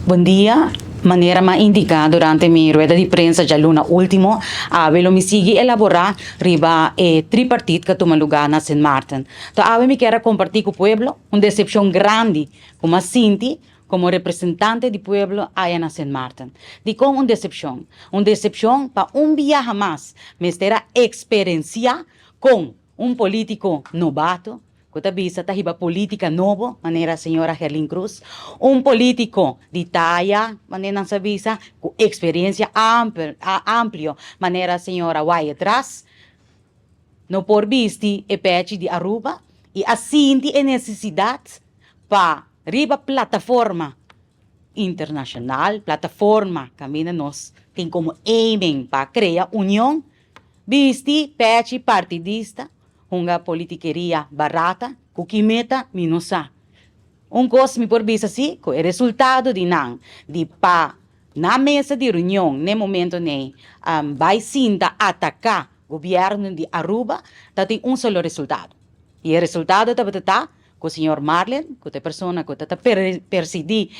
Bon dia, manera m'a indica durante mi rueda di prensa djaluna ultimo, awe lo mi sigui elabora riba e tripartit cu a tuma luga na Sint Maarten. To awe mi kier a comparti cu pueblo un decepcion grandi cu m'a sinti como representante di pueblo aya na Sint Maarten. Dicon un decepcion? Un decepcion pa un biaha mas mester a experencia con un politico nobato ku ta bisa ta hiba politica nobo, manera señora Gerlin Cruz, un politico di taya, manera nan sa bisa, ku experiencia amplio, manera señora Wyatt Ras, no por bisti e pechi di Aruba y a sinti e necesidad pa riba plataforma internacional, plataforma caminda nos tin como aiming pa crea union, bisti pechi partidista. Hunga politikeria barata ku ki meta mi no sa. Un kos mi por bisa si ku e resultado di nan di pa na mesa di reunion n'e momento n'ei bai sinta ataká gobièrnu di Aruba ta tin un solo resultado i e resultado tabata ta ku señor Marlin ku ta e persona ku ta ta persidí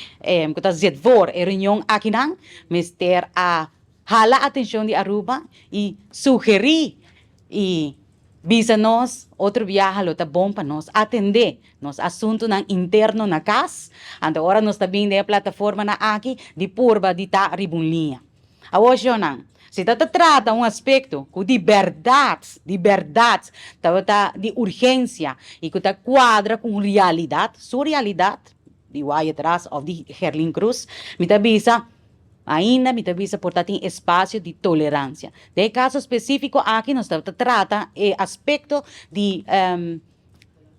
ku ta zit voor e reunion akinan mester a hala atenshon di Aruba i sugerí i bisa nos otro biaha lo ta bon pa nos atendé nos asuntunan interno na kas, anto ora nos ta bin den e plataformanan aki di purba di ta riba un liña. Awor shownan, si ta ta trata un aspekto ku di bèrdat, di bèrdat tabata di urgensia i ku ta kuadra ku un realidat, su realidat, di Wyatt Ras òf di Gerlin Cruz, mi ta bisa, Ainda mi ta bisa por ta tin espacio di tolerancia. Den e caso specifico aki nos ta trata e aspecto di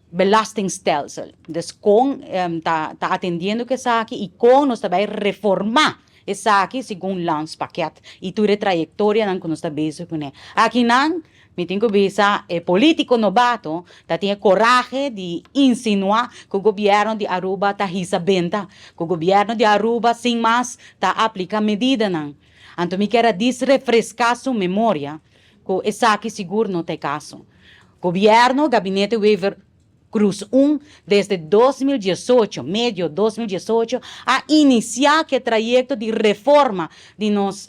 belastingstelsel. Dus con ta ta atendiendo cu esaki y con nos ta bay reforma esaki segun landspakket y tur e trayectorianan cu nos ta bezig cune. Akinan Mi tin ku bisa e politico nobato ta tin e corahe di insinua ku gobierno di Aruba ta hisa benta, ku gobierno di Aruba sin mas ta aplica medidanan. Anto mi kier a dis refresca su memoria ku esaki sigur no ta e caso. Gobierno, Gabinete Wever Cruz un, desde 2018, medio 2018, a inicia ku e trayecto di reforma di nos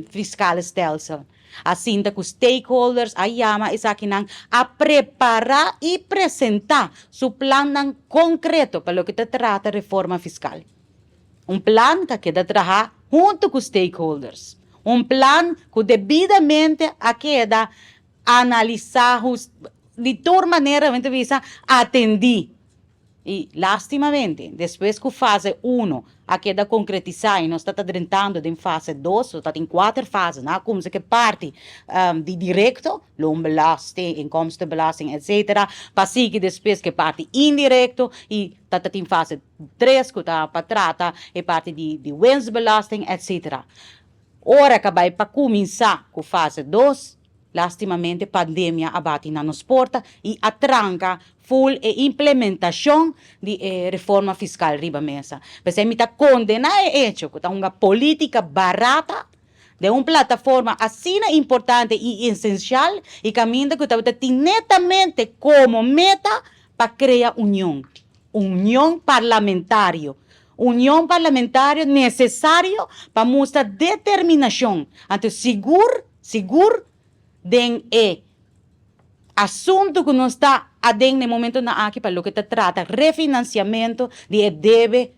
fiscale stelsel. A sinta ku stakeholders, a yama esakinan, a prepará i presentá su plannan konkreto pa loke ta trata reforma fiskal. Un plan ku a keda trahá huntu ku stakeholders. Un plan ku debidamente a keda analisá di tur manera, men ta bisa, atendí. I lastimamente, despues ku fase uno a keda konkretisá i nos ta ta drentando den fase dos, so ta tin kuater fase, nan a kumsa ku e parti di direkto, loonbelasting, inkomstenbelasting, etsetera, pa sigui despues ku e parti indirekto i ta ta tin fase tres ku ta pa trata e parti di winstbelasting, etsetera. Ora ku a bai pa kuminsá ku fase dos, Lastimamente pandemia a bati na nos porta y a tranca full e implementacion di e reforma fiscal riba mesa. P'esey mi ta condena e hecho cu ta hunga politica barata den un plataforma asina importante y esencial y caminda cu tabata tin netamente como meta pa crea union, union parlamentario, union parlamentario necesario pa mustra determinacion. Anto sigur Sigur den e asuntu ku nos ta aden na e momentunan aki pa loke ta trata refinansiamentu di e debe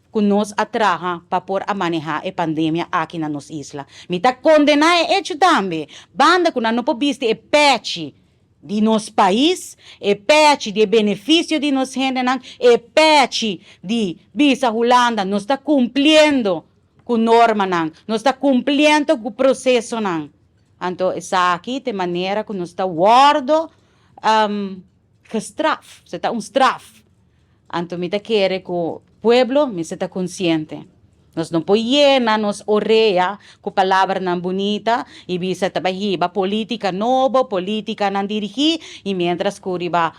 ku nos a traha pa por a manehá e pandemia aki na nos isla. Mi ta kondená e echo tambe, banda ku nan no por bisti e pèchi di nos pais, e pèchi di e benefisio di nos hendenan, e pèchi di bisa Hulanda nos ta kumpliendo ku normanan, nos ta kumpliendo ku prosesonan. Anto esaki ta e manera ku nos ta wòrdu gestraf, se ta un straf. Anto mi ta kere ku pueblo mester ta konsiente. Nos no por yena nos orea ku palabranan bunita i bisa ta bai hiba polítika nobo, polítikanan dirigí i miéntras ku riba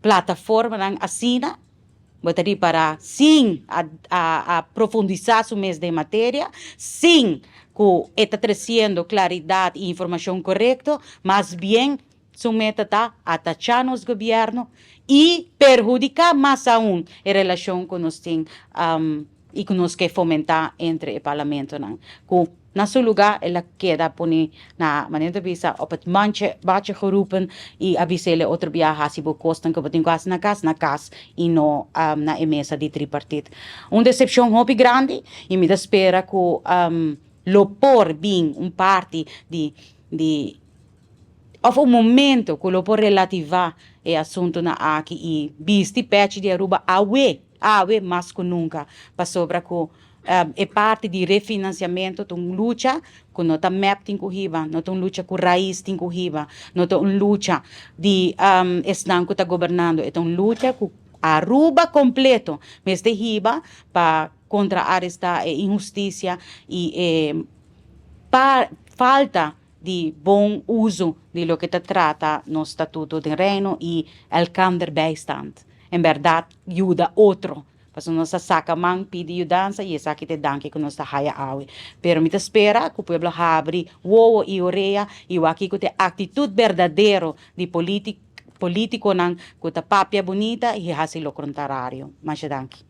plataformanan asina Bo ta ripará sin a a profundisá su mes den materia, sin ku e ta tresiendo klaridat i informashon korekto, mas bien Su meta ta atachá nos gobièrnu i perhudiká mas aun e relashon ku nos tin i ku nos ke fomentá entre e parlamentonan. Ku na su lugá el a keda pone na, manera ta bisa, op het mandje, badje geroepen i a bis'el e otro bia hasi bo kosnan ku bo tin ku hasi na kas, na kas i no na e mesa di tripartit. Un desepshon hopi grandi i mi ta spera ku lo por bin un parti di di Of un momento cu lo por relativa e asuntonan aki y bisti pechi di Aruba awe, awe mas cu nunca, pasobra cu e parti di refinanciamento ta un lucha cu no ta mep tin cu hiba, no ta un lucha cu Raiz tin cu hiba, no ta un lucha di esnan cu ta gobernando, e ta un lucha cu Aruba completo mester hiba pa contraaresta e inhusticia y e falta di bon uso di loke ta trata nos Statuto den Reino i elkander bijstand. En bèrdat yuda otro, pasobra nos ta saka man pidi yudansa i esaki ta e danki ku nos ta haya awe. Pero mi ta spera ku pueblo habri wowo i orea i wak kiko ta e aktitut berdadero di politikonan ku ta papia bunita i hasi lo kontarario. Masha danki.